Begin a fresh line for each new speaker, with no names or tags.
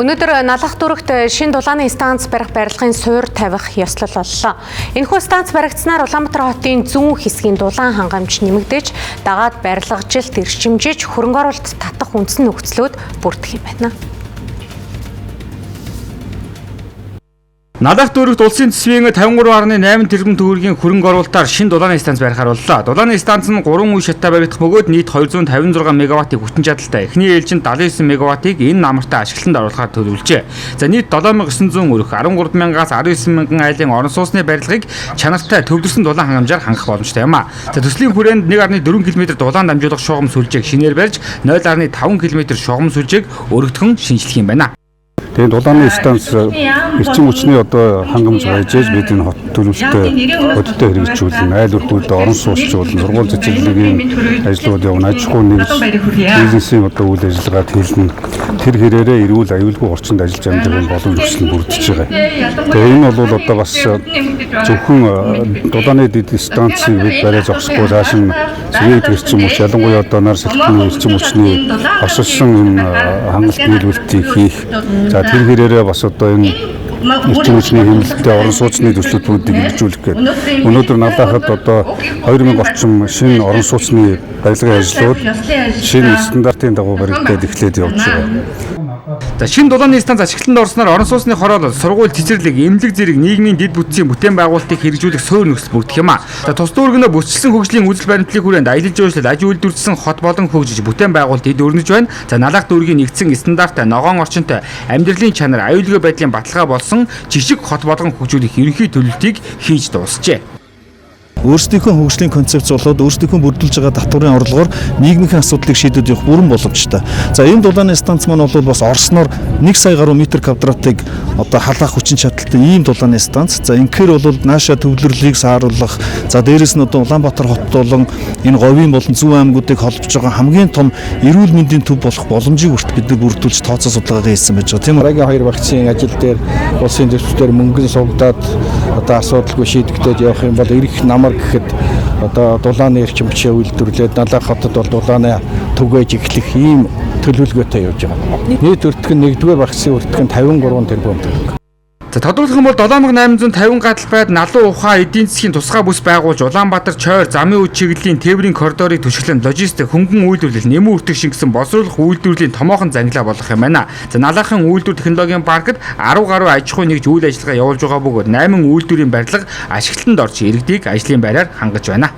Өнөөдөр Налах дүүрэгт шинэ дулааны станц барих барилгын суур тавих ёслол боллоо. Энэхүү станц баригдсанаар Улаанбаатар хотын зүүн хэсгийн дулаан хангамж нэмэгдэж, дагаад барилгажилт эрчимжиж, хөрөнгө оруулалт татах үндсэн нөхцлүүд бүрдэх юм байна.
Налах дүүрэгт улсын төсвийн 53.8 тэрбум төгрөгийн хөрөнгө оруулалтаар шинэ дулааны станц барихаар боллоо. Дулааны станц нь 3 үе шаттай баригдах бөгөөд нийт 256 мегаваттыг хүчин чадалтай. Эхний ээлжинд 79 мегаваттыг энэ намартай ашиглалтанд оруулахаар төлөвлөжээ. За нийт 7900 өрх 13,000-аас 19,000 айлын орон сууцны барилгыг чанартай төвлөрсөн дулаан хангамжаар хангах боломжтой юм а. За төслийн хүрээнд 1.4 км дулаан дамжуулах шугам сүлжээг шинээр барьж 0.5 км шугам сүлжээг өргөтгөн шинжлэх юм байна.
Тэгээд дулааны станц эрчим хүчний одоо хангамж байж ээж бид энэ хот төлөвлөлтөй бодиттой хэрэгжүүлнэ. Айл өрхүүд орон сууцжуулна, сургууль цэцэрлэгийн ажлууд явна, аж ахуй нэгж бизнесийн одоо үйл ажиллагааг хэлнэ. Тэр хэрээрээ эрүүл аюулгүй орчинд ажиллаж амьдрах боломж хүсэл бүрдэж байгаа. Тэгээд энэ бол одоо бас зөвхөн дулааны дэд станцыг бид бариа зогсохгүй цааш нь цэвэд эрчим хүч, ялангуяа одоо нар салхины эрчим хүчний хосолсон энэ хангалт нийлүүлэлтийг хийх. За тэр хэрээрээ бас одоо энэ эрчим хүчний хэмнэлттэй орон сууцны төслүүдийг хэрэгжүүлэх гээд өнөөдөр Налахад одоо 2000 орчим шинэ орон сууцны барилгын ажлууд шинэ стандартын дагуу баригдаад эхлээд явж байгаа.
За шинэ дулааны станц ашиглалтанд орсноор орон сууцны хороолол, сургууль, цэцэрлэг, эмнэлэг зэрэг нийгмийн дэд бүтцийн бүтээн байгуулалтыг хэрэгжүүлэх суурь нөхцөл бүрдэх юм а. За тус дүүргэнөө бүсчилсэн хөгжлийн үзэл баримтлалын хүрээнд аялал жуулчлал, аж үйлдвэрлэсэн хот болон хөгжиж бүтээн байгуулалт эд өрнөж байна. За Налах дүүргийн нэгдсэн стандарттай, ногоон орчинтой, амьдралын чанар, аюулгүй байдлын баталгаа болсон жижиг хот болгон хөгжүүлэх ерөнхий төлөвлөлтийг хийж дуусжээ.
Өөрсдийнхөө хөгжлийн концепц болоод өөрсдийнхөө бүрдүүлж байгаа татварын орлогоор нийгмийн асуудлыг шийдээд явах бүрэн боломжтой. За энэ дулааны станц маань бол бас орсноор 1 сая гаруй метр квадратыг одоо халаах хүчин чадалтай ийм дулааны станц. За инхээр бол нааша төвлөрлийг сааруулах, за дээрэс нь одоо Улаанбаатар хот болон энэ говийн болон зүүн аймагуудыг холбож байгаа хамгийн том эрүүл мэндийн төв болох боломжийг хүртэл бид нар бүрдүүлж тооцоо судалгаагаа хийсэн байж байгаа, тийм үү?
Дараагийн хоёр вакцины ажил дээр улсын дэвсгэр мөнгөн сувдаад одоо асуудалгүй шийдэгдээд явах юм бол ирэх намар гэхэд одоо дулааны эрчим хүчээ үйлдвэрлээд Налах хотод бол дулааны түгээж эхлэх ийм төлөвлөгөөтэй явж байгаа. Нийт өртөг нь 1-р вакцины өртөг нь 53 тэрбум төгрөг.
За тодруулах юм бол 7850 гадалбайд налуу ухаан эдийн засгийн тусгай бүс байгуулж Улаанбаатар чойр замын үе чиглэлийн тээврийн коридорыг түшиглэн логистик, хөнгөн үйлдвэрлэл, нэмэн өртөг шингэсэн боловсруулах үйлдвэрлэлийн томоохон зангилаа болох юм байна. За Налахын үйлдвэр технологийн паркт 10 гаруй аж ахуй нэгж үйл ажиллагаа явуулж байгаа бөгөөд 8 үйлдвэрийн барилга ашиглалтанд орж иргэдийг ажлын байраар хангаж байна.